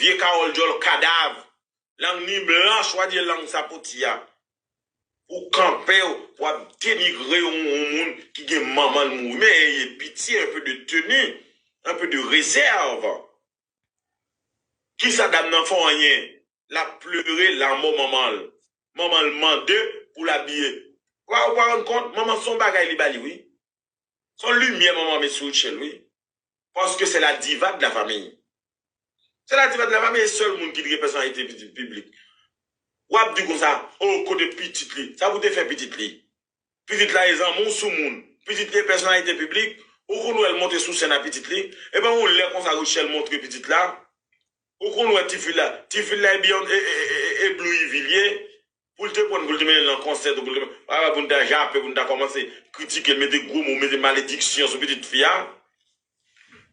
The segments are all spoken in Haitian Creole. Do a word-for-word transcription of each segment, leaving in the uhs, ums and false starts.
Vye Carole dyòl kadav. Lang ni blanch, w a di lang sapoti a. Ou kanpe, w ap denigre yon, yon moun ki gen manman l mouri. Men ayez pitié, un peu de tenue, un peu de réserve. Kisa dam nan fè w anyen? L ap pleure lanmò manman l. Manman l mande pou l abiye. Ou pa, ou pa rann kont, manman se yon bagay li ba li, wi. Se yon limyè manman met sou Rutshelle, wi. Paske se la diva de la famille. Se la diva de la famille, e sèl moun ki te gen pèsonalite piblik. W ap di konsa, o, kote pitit li? Sa pou te fè pitit li? Pitit la e zanmi w sou moun. Pitit li e pèsonalite piblik. Ou konn wè l monte sou sèn a pitit li. E pa yon lè konsa Rutshelle montre pitit la. Ou konn wè tifi la. Tifi la e Beyonce, e, e, e, e, e Blue Ivy li ye. Pou l te pran, pou l te mennen l nan konsè, pou l te, pa pou n ta jape, pou n ta kòmanse kritike l, mete gwo mo, mete malediksyon sou pitit fi a.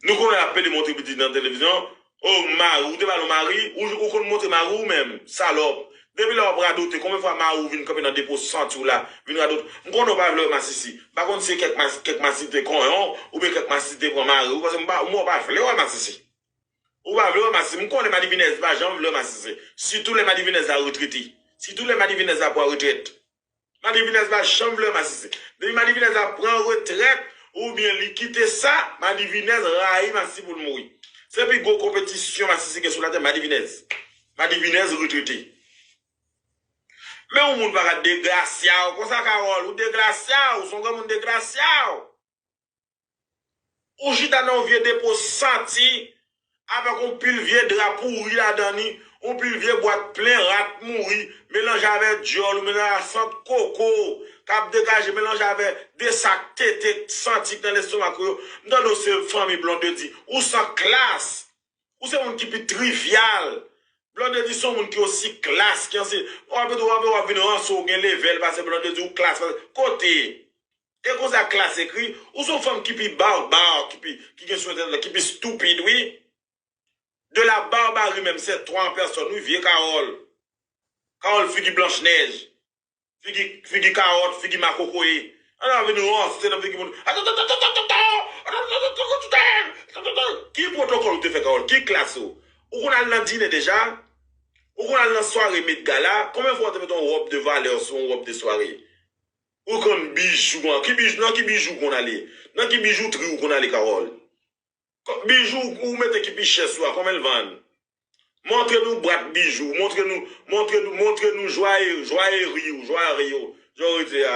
Nou konnen l ap pede montre pitit nan televizyon. O, mari, ou te ba l yon mari, ou, ou konn montre mari w menm, salòp. Depi lè w ap radote, konbyen fwa mari w vin kanpe nan depo santi w la, vin radote? M konnen w pa vle wè masisi. M pa konn si se kèk mas-, kèk masisi te konyen w, oubyen kèk masisi te pran mari w, paske m pa, m wè w pa vle wè masisi. Ou pa vle wè masisi. M konnen madivinèz pa janm vle wè masisi. Sitou lè madivinèz la retrete. Sitou lè madivinèz la pran retrèt. Madivinèz pa janm vle masisi. Depi madivinèz la pran retrèt oubyen li kite sa, madivinèz rayi masisi pou l mouri. Se pi gwo konpetisyon masisi gen sou latè, madivinèz. Madivinèz retrete. Men yon moun pa ka degrasya w konsa, Carole. Ou degrasya w, ou se yon granmoun degrasya w. Ou chita nan yon vye depo santi, avèk yon pil vye dra pouri ladan li, yon pil vye bwat plen rat mouri, melanje avè dyòl ou, melanje avè sant koko k ap degaje, melanje avè de sak tete santi k nan lestomak ou yo. M tande w se fanmi Blondedy. Ou san klas. Ou se moun ki pi trivyal. Blondedy se yon moun ki osi klas, ki ansi, w ap, w ap, w ap vin ranse, w gen level pase Blondedy, ou klas pase. Kote? E konsa klas ekri, ou se yon fanm ki pi barbar, ki pi, ki gen sou entènèt la, ki pi stupid, wi. De la barbarie même, c'est toi en personne, wi, vye Carole. Carole figi Blanch Nèj. Figi, figi kawòt, figi makokoye. Ann al vin ranse nan figi moun. Ki pwotokòl ou te fè, Carole? Ki klas ou? Ou konn al nan dine deja? Ou konn al nan sware Met Gala? Konbyen fwa ou te mete yon wòb de valè sou yon wòb de sware? Ou konn bijou an? Ki bijou, nan ki bijou ou konn ale? Nan ki bijoutri ou konn ale, Carole? Kò-, bijou ou mete ki pi chè sou a, konbyen l vann? Montre nou bwat bijou, montre nou, montre nou, montre nou jwaye, jwayeri ou, jwari ou, jan w rete a,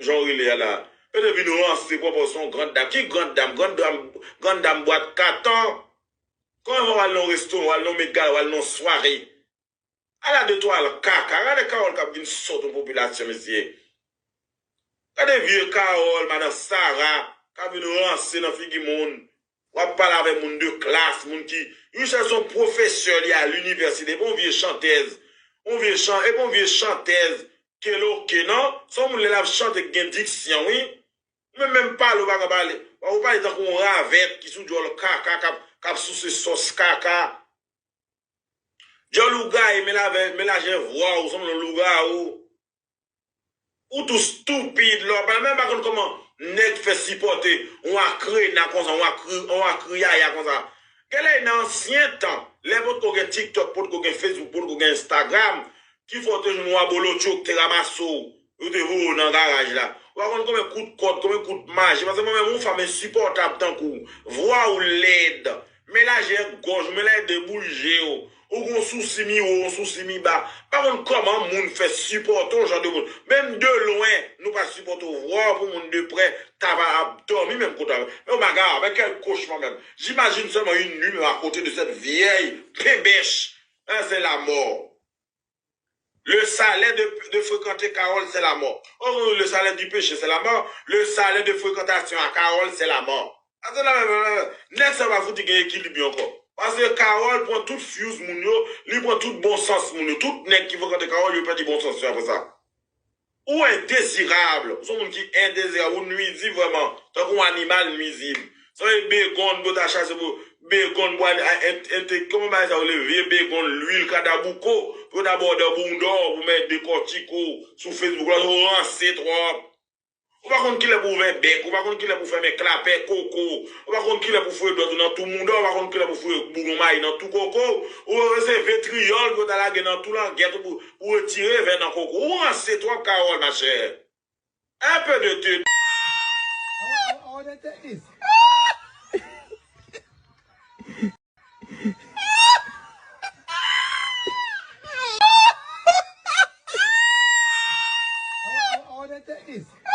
jan w rele a la. Yo te vin ranse, pran pòz se yon grann dam. Ki grann dam? Grann dam, grann dam bwat katan. Konbyen fwa w al nan yon restoran, w al nan yon Met Gala, w al nan yon sware? Ala de twal kaka. Gade Carole k ap vin sòt yon popilasyon, mesye. Gade vye Carole, madan Sara, k ap vin ranse nan figi moun. W ap pale avè moun de klas, moun ki, Rutshelle se yon pwofesè li a linivèsite, epi yon vye chantèz. Yon vye chan-, epi yon vye chantèz, keloke, non? Se yon moun lè l ap chante k gen diksyon, wi. Ou menm, menm pale, ou pa ka pale. Ou pale tankou yon ravèt ki sou dyòl kaka, k ap, k ap souse sòs kaka. Dyòl ou gaye, melave-, melaje vwa ou sanble yon lougawou. Ou tou stupid, lè w ap pale, menm pa konn kòman nèg fè sipòte yon akrena konsa, yon akri-, yon akriyaya konsa. Genlè nan ansyen tan, lè potko gen TikTok, potko gen Facebook, potko gen Instagram, ki fè w te jwenn yon abolotcho ki te ranmase w, yo te voye w nan garaj la. Ou pa konn konbyen kout kòd, konbyen kout maji, paske mwen menm yon fanm ensipòtab tankou w, vwa w lèd, melaje gòj ou, melaje de boul je w, ou gon sousi mi wo, yon sousi mi ba. Pa konn kòman moun fè sipòte yon jan de moun. Menm de lwen, nou pa sipòte w, vwa w pou moun de prè, ta va ap dòmi menm kote avè w. Men yon bagay, men quel cauchemar même. J'imagine seulement une nuit, même à côté de cette vieille pebèche. Hein, c'est la mort. Le salaire de, de fréquenter Carole, c'est la mort. Oh, le salaire du péché, c'est la mort. Le salaire de fréquentation à Carole, c'est la mort. Ase la menm, nèg sa pa fouti gen ekilib yo ankò. Paske Carole pran tout fuse moun yo, li pran tout bon sans moun yo. Tout nèg ki frekante Carole, yo pèdi bon sans yo apre sa. Ou endezirab. Ou se yon moun ki endezirab. Ou nwizib vrèman. Tankou yon animal nwizib. Sa vle begonn pou ta chase pou begonn pou al, a, ent-, ente-, kòman bagay sa yo rele? Vye begonn, lwil kadabouko. Pou yo ta bòde bounda w, pou mèt dekòtike w sou Facebook la, ou ranse twòp. Ou pa konn kilè pou ouvè bèk, ou pa konn kilè pou fèmen klapè koko, ou pa konn kilè pou foure dwèt ou nan tou mouda, ou pa konn kilè pou foure bougon mayi nan tou koko, ou se vetriyòl yo ta lage nan tou langèt ou pou, pou retire vè nan koko. Ou ranse twòp, Carole, machè. Un peu de tête. I want, I want to take this. I want, I want to take this.